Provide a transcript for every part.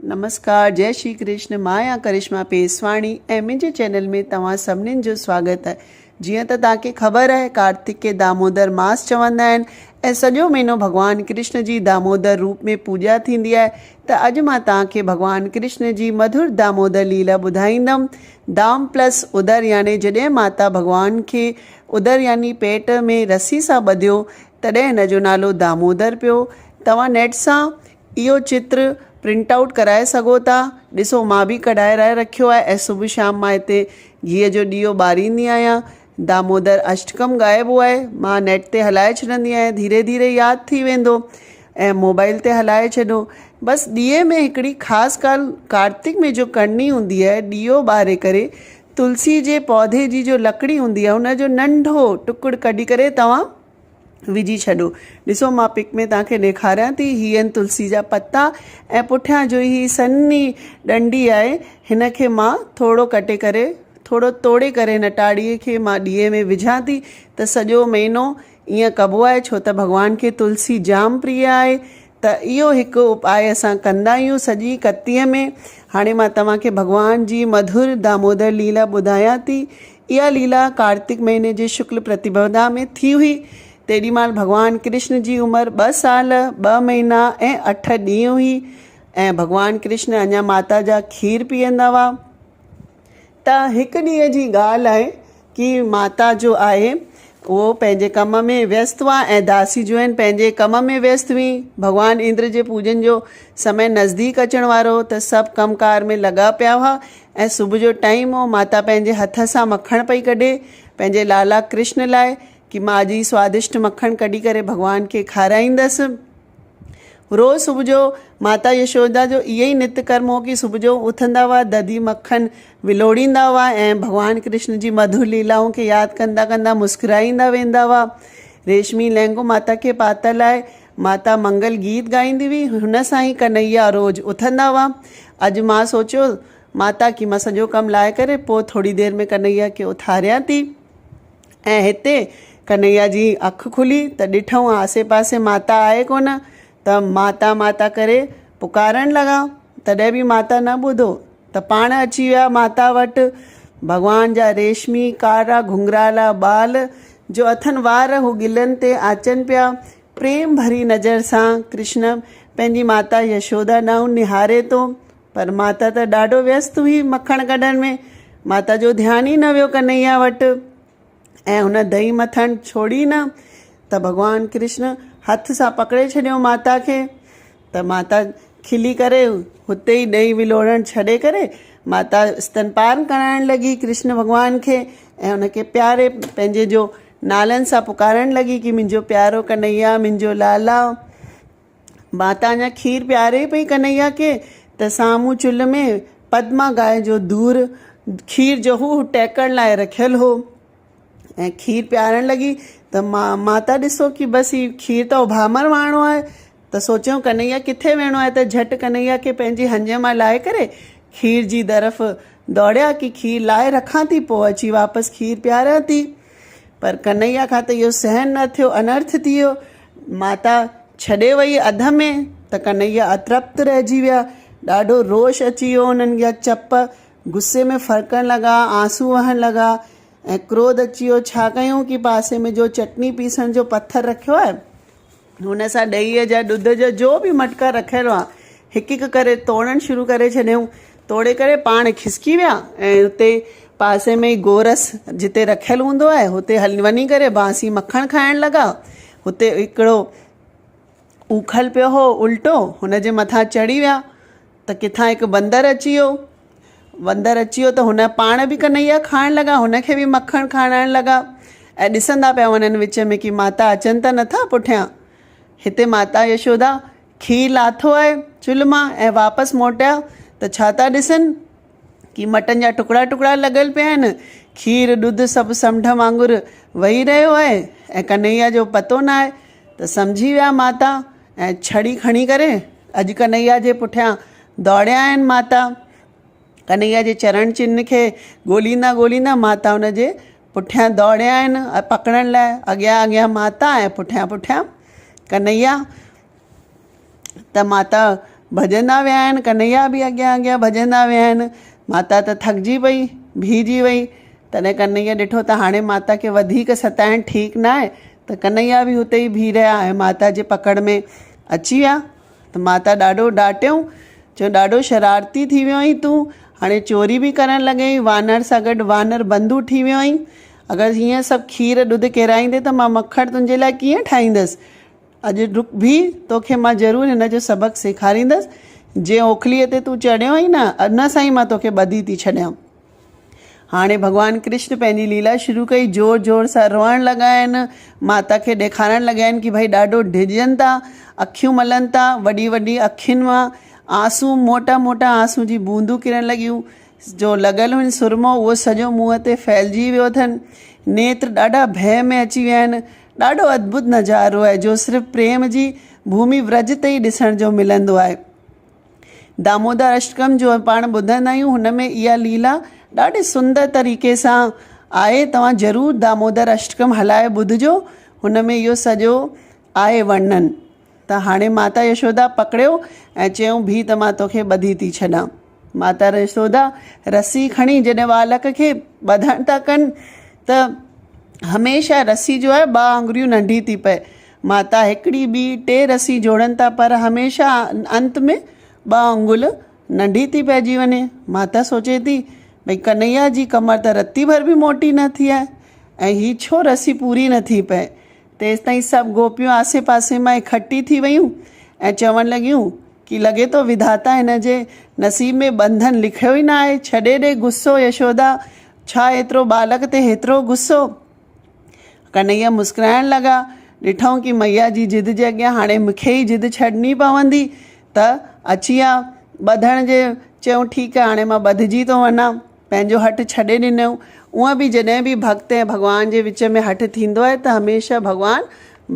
نمسڪار جئي شري ڪرشن مان آهيان ڪرشما پيسواڻي ۽ منهنجي چينل ۾ توهان سڀنين جو سواگت آهي جيئن ته توهان کي خبر آهي ڪارتڪ کي دامودر ماس چوندا آهن ۽ سڄو مهينو ڀڳوان ڪرشن جي دامودر روپ ۾ پوڄا ٿيندي آهي ته اڄ مان توهان کي ڀڳوان ڪرشن جي مڌر دامودر ليلا ٻڌائيندم دام پلس ادر يعني جڏهن ماتا ڀڳوان کي ادر يعني پيٽ ۾ رسي سان ٻڌيو تڏهن هن جو نالو دامودر پيو توهان نيٽ سان اهو چتر پرنٽ آئوٽ ڪرائي سگهو ٿا. ڏسو مان به ڪڍائرائي رکيو آهي ۽ صبح شام مان هتي گيهه جو ڏيئو ٻاريندي آهيان. دامودر اشٽڪم ڳائبو آهي. مان نيٽ تي هلائي ڇڏندي آهيان ڌيري ڌيري ياد ٿي ويندو ۽ موبائل تي هلائي ڇڏو. بس ڏيئي ۾ هڪڙي خاص ڳالهه ڪارتڪ ۾ جو ڪرڻي هوندي آهي ڏيئو ٻاري ڪري تلسي جي پوڌي جي جو لڪڙي هوندي آهي ان جو ننڍو ٽڪڙ ڪڍي ڪري توهان وجهي ڇڏو. ڏسو مان پڪ ۾ توهان کي ڏيکاريان ٿي. هي آهن تلسي جا پتا ۽ پٺيان جو هي سنهي ڏنڊي آهي هن کي مان ٿورو ڪٽي ڪري ٿورو توڙي ڪري هن ٽاڙي کي مان ڏيئي ۾ وجهان ٿي ته سڄو مهينو ائين ڪبو آهي ڇو ته ڀڳوان کي تلسي جام پريه آهي ته اهو هڪ اپاء اسان ڪندا آهيون سڄي ڪتيء ۾. هاڻي مان توهان کي ڀڳوان جي مڌر دامودر ليلا ٻڌايان ٿي. اها ليلا ڪارتڪ مهيني جي شڪل پرتيپدا ۾ ٿي هئي. تيڏي مهل ڀڳوان ڪرشن جي عمر ٻه سال، ٻه مهينا ۽ اٺ ڏينهن هئي ۽ ڀڳوان ڪرشن اڃا ماتا جا کير پيئندا هئا. ته هڪ ڏينهن جي ڳالهه آهي ڪي ماتا جو آهي اهو پنهنجي ڪم ۾ ويست هئا ۽ داسي جو آهن پنهنجي ڪم ۾ ويست هئي ڀڳوان اندر جي پوڄن جو سمي نزديڪ اچڻ وارو هو ته سڀ ڪم ڪار ۾ لڳا پيا هئا ۽ صبح جو ٽائيم هو ماتا پنهنجي هٿ سان مکڻ پئي ڪڍي پنهنجي لالا ڪرشن لاء ڪي مان اڄ هي سوادشٽ مکڻ ڪڍي ڪري ڀڳوان کي کارائيندس روز صبح جو ماتا يشودا جو اهو ئي نت ڪرم هو ڪي صبح جو اٿندا هئا دڌي مکن ولوڙيندا هئا ۽ ڀڳوان ڪرشن جي مڌر ليلائن کي ياد ڪندا ڪندا مسڪرائيندا ويندا هئا. ريشمي لهنگو ماتا کي پاتل آهي. ماتا منگل گيت ڳائيندي هئي. هن سان ئي ڪنهيا روز اٿندا هئا. اڄ مان سوچيو ماتا ڪي مان سڄو ڪم لاهي ڪري پوء ٿوري دير ۾ ڪنهيا کي اٿاريان ٿي. ۽ هتي ڪنهيا جي اک کلي ته ڏٺئون آسي پاسي ماتا آهي ڪونه ته ماتا ماتا ڪري پڪارڻ لڳا تڏهن به ماتا نه ٻڌو ته پاڻ اچي ويا ماتا وٽ ڀڳوان جا ريشمي ڪارا گهنگرالا بال جو اٿن وار هو ڳلن تي آچن پيا پريم ڀري نظر سان ڪرشن پنهنجي ماتا يشودا ڏانهن نهاري ٿو پر ماتا ته ڏاڍو ويست هئي مکڻ ڪڍڻ ۾، ماتا جو ڌيان ئي نه ويو ڪنهيا وٽ ۽ هن دهي مٿڻ ڇوڙي نه ته ڀڳوان ڪرشن هٿ سان پڪڙي ڇڏيو ماتا کي ته ماتا کلي ڪري هتي ئي ڏهي ولوڙڻ ڇڏي ڪري ماتا استنپان ڪرائڻ لڳي ڪرشن ڀڳوان کي ۽ هن کي پياري پنهنجي جو نالن سان پڪارڻ لڳي ڪي منهنجو پيارو ڪنهيا منهنجو لالا ماتا اڃا کير پياري پئي ڪنهيا کي ته سامهون چلهه ۾ پدما گانء جو دور کير جو هو ٽهڪڻ لاء رکيل هو ۽ کير پيارڻ لڳي ته ماتا ڏسو ڪي بس هي کير ته اڀامڻ وارو آهي ته سوچيو ڪنهيا ڪٿي ويڻو آهي ته جهٽ ڪنهيا کي پنهنجي هنج مان لاهي ڪري کير جي طرف دوڙيا ڪي کير لاهي رکان ٿي پوء اچي واپس کير پياريان ٿي پر ڪنهيا کان ته اهو سهن نه ٿيو انرٿ ٿي ويو ماتا ڇڏي وئي اڌ ۾ ته ڪنهيا اترپت رهجي ويا. ڏاڍو روش اچي ويو هنن جا چپ غصي ۾ ڦرڪڻ لڳا، آنسو وهڻ لڳا ۽ ڪروڌ اچي ويو. ڇا ڪيون ڪي پاسي ۾ جو چٽني پيسڻ جو پٿر رکيو آهي، هن سان ڏهيء جا ڏڌ جا جو به مٽڪا رکيل هئا، هڪ هڪ ڪري توڙڻ شروع ڪري ڇڏيائون. توڙي ڪري پاڻ کسڪي ويا ۽ اتي پاسي ۾ ئي گورس جتي رکيل هوندو آهي، هتي هلي وڃي ڪري بانسي مکڻ کائڻ لڳا. هتي هڪڙو اوکل پيو هو الٽو، هن جي مٿان چڙهي ويا ته ڪٿان هڪ بندر اچي ويو. بندر اچي ويو ته هن پاڻ به ڪنهيا کائڻ لڳا، هن کي به مکڻ کارائڻ لڳا ۽ ڏسندا پيا وڃن وچ ۾ ڪي ماتا اچن ته نٿا پٺيان. هتي ماتا يشودا کير لاٿو آهي چلهه مان ۽ واپس موٽيا ته ڇا ٿا ڏسن ڪي مٽن جا ٽڪڙا ٽڪڙا لڳل پيا آهن، کير ڏڌ سڀ سمنڊ وانگر وهي رهيو آهي ۽ ڪنهيا جو پتو نه آهي ته سمجهي ويا ماتا ۽ ڇڙي کڻي ڪري اڄ ڪنهيا جي پٺيان دوڙيا آهن ماتا ڪنهيا جي چرڻ چن کي ڳوليندا ڳوليندا ماتا ان جي پٺيان دوڙيا آهن پڪڙڻ لاء اڳيان اڳيان ماتا ۽ پٺيان پٺيان ڪنهيا ته ماتا ڀڄندا ويا آهن، ڪنهيا به اڳيان اڳيان ڀڄندا ويا آهن. ماتا ته ٿڪجي پئي، بيهجي وئي. تڏهن ڪنهيا ڏٺو ته هاڻي ماتا کي وڌيڪ ستائڻ ٺيڪ نه آهي ته ڪنهيا به اتي ئي بيهي رهيا ۽ ماتا جي پڪڙ ۾ اچي ويا ته ماتا ڏاڍو ڊاٽيائون، چيو ڏاڍو شرارتي ٿي ويو آهين تون، هاڻي چوري به ڪرڻ لڳين، وانر سان گڏ وانر بنڌو ٺھي ويو آهين، اگر هيئن سڀ کير ڏڌ ڪيرائيندين ته مان مکڻ تنهنجي لاء ڪيئن ٺاهيندس؟ اڄ رڪ بيھ، توکي مان ضرور هن جو سبق سيکاريندس، جنهن اوکليء تي تون چڙهيو آهين نه، ان سان ئي مان توکي ٻڌي ٿي ڇڏيان. هاڻي ڀڳوان ڪرشن پنهنجي ليلا شروع ڪئي، زور زور سان روئڻ لڳا آهن، ماتا کي ڏيکارڻ لڳا آهن ڪي ڀائي ڏاڍو ڊڄن ٿا، اکيون ملن ٿا، وڏي وڏي اکين مان آنسو موٽا موٽا آنسو جي بوندون ڪرڻ لڳيون، جو لڳل هين سرمو اهو سڄو منهن تي ڦهلجي ويو اٿن، نيتر ڏاڍا ڀئه ۾ اچي ويا آهن، ڏاڍو ادڀت نظارو آهي جو صرف پريم جي ڀومي ورج تي ئي ڏسڻ جو ملندو آهي. دامودر اشٽڪم جو پاڻ ٻڌندا آهيون هن ۾ اها ليلا ڏاڍي سندر طريقي سان آهي توهان ضرور دامودر اشٽڪم هلائي ٻڌجو هن ۾ اهو سڄو آهي ورنن ته هاڻي ماتا يشودا پڪڙيو ۽ چيائون بيهه ته مان توکي ٻڌي ٿي ڇڏان ماتا يشودا رسي کڻي جڏهن ٻالڪ کي ٻڌڻ ٿا ڪن ته هميشه رسي جو آهي ٻه آڱريون ننڍي ٿي پئي ماتا هڪڙي ٻي ٽي رسي جوڙن ٿا پر هميشه انت ۾ ٻه آڱل ننڍي ٿي پئجي وڃي. ماتا سوچي ٿي ڀئي ڪنهيا جي ڪمر ته رتي ڀر به موٽي نه ٿي آهي ۽ هي ڇو رسي پوري نه ٿي پئي. تيستائين سڀ گوپيون آسي پاسي مان اڪٺي ٿي ويون ۽ چوڻ لڳيون ڪي لڳي ٿو وڌاتا هن جي نصيب ۾ ٻنڌن لکيو ئي نه آهي. ڇڏي ڏي غصو يشودا، ڇا ايترو ٻالڪ تي هيترو غصو. ڪنهيا مسڪرائڻ لڳا. ڏٺائون ڪي مئيا جي ضد جي اڳيان هاڻي مون کي ئي ضد ڇڏڻي پوندي ته اچي آ ٻڌڻ جي چيائون ٺيڪ آهي هاڻي مان ٻڌجي ٿو وڃان. پنهنجو هٺ ڇڏي ڏنائون. اونئن به جڏهن به ڀڳت ۽ ڀڳوان جي وچ ۾ هٺ ٿيندو آهي ته هميشه ڀڳوان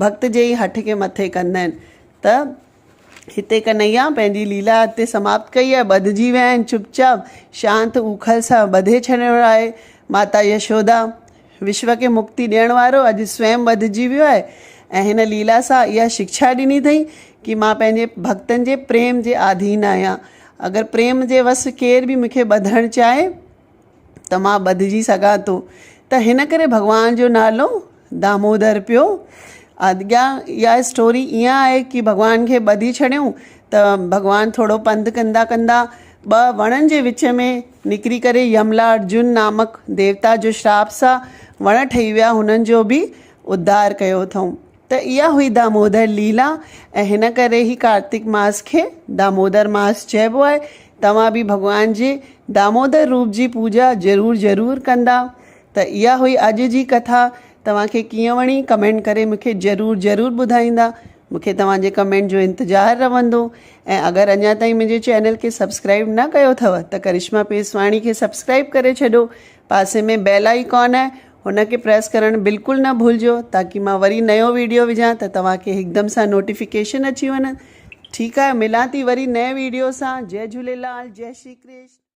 ڀڳت جي ئي هٺ کي مٿي ڪندا آهن ته هتي ڪنهيا پنهنجي ليلا هتي سماپت ڪئي آهي، ٻڌجي ويا آهن، چپ چاپ شانت اوکل سان ٻڌي ڇڏيو آهي. ماتا يشودا وشو کي مڪتي ڏيڻ وارو اڄ سويم ٻڌجي ويو آهي ۽ هن ليلا سان اها شکشا ڏني اٿئي ڪي مان پنهنجي ڀڳتن جي پريم جي آڌين آهيان. اگر پريم جي وس ڪير به مون کي ٻڌڻ چاهي ته مان ٻڌجي سگهان ٿو ته هن ڪري ڀڳوان جو نالو دامودر پيو. اڳيان اها اسٽوري ائين آهي ڪي ڀڳوان کي ٻڌي ڇڏيون ته ڀڳوان ٿورو پنڌ ڪندا ڪندا ٻه وڻن جي وچ ۾ نڪري ڪري يملا ارجن نامڪ ديوتا جو شراپ سان وڻ ٺهي ويا هنن جو به اڌار ڪيو اٿئون ته اها هئي دامودر ليلا ۽ هن ڪري ئي ڪارتڪ ماس کي دامودر ماس چئبو آهي توهان به ڀڳوان جي دامودر روپ جي پوڄا ضرور ضرور ڪندا ته اها هئي اڄ جي ڪٿا توهان کي ڪيئن وڻي ڪمينٽ ڪري مون کي ضرور ضرور ٻڌائيندا مون کي توهان جي ڪمينٽ جو انتظار رهندو ۽ اگر اڃا تائين منهنجي چينل کي سبسڪرائب نه ڪيو اٿو ته ڪرشما پيسواڻي کي سبسڪرائب ڪري ڇڏو پاسي ۾ بيل آئيڪان آهي هن کي پريس ڪرڻ بلڪل نه ڀلجو تاڪي مان وري نيو ويڊيو وجهان ته توهان کي هڪدم سان نوٽيفڪيشن اچي وڃن ٺيڪ آهي ملان ٿي وري نئين ويڊيو سان جئي جهوليلال جئي شري ڪرشن.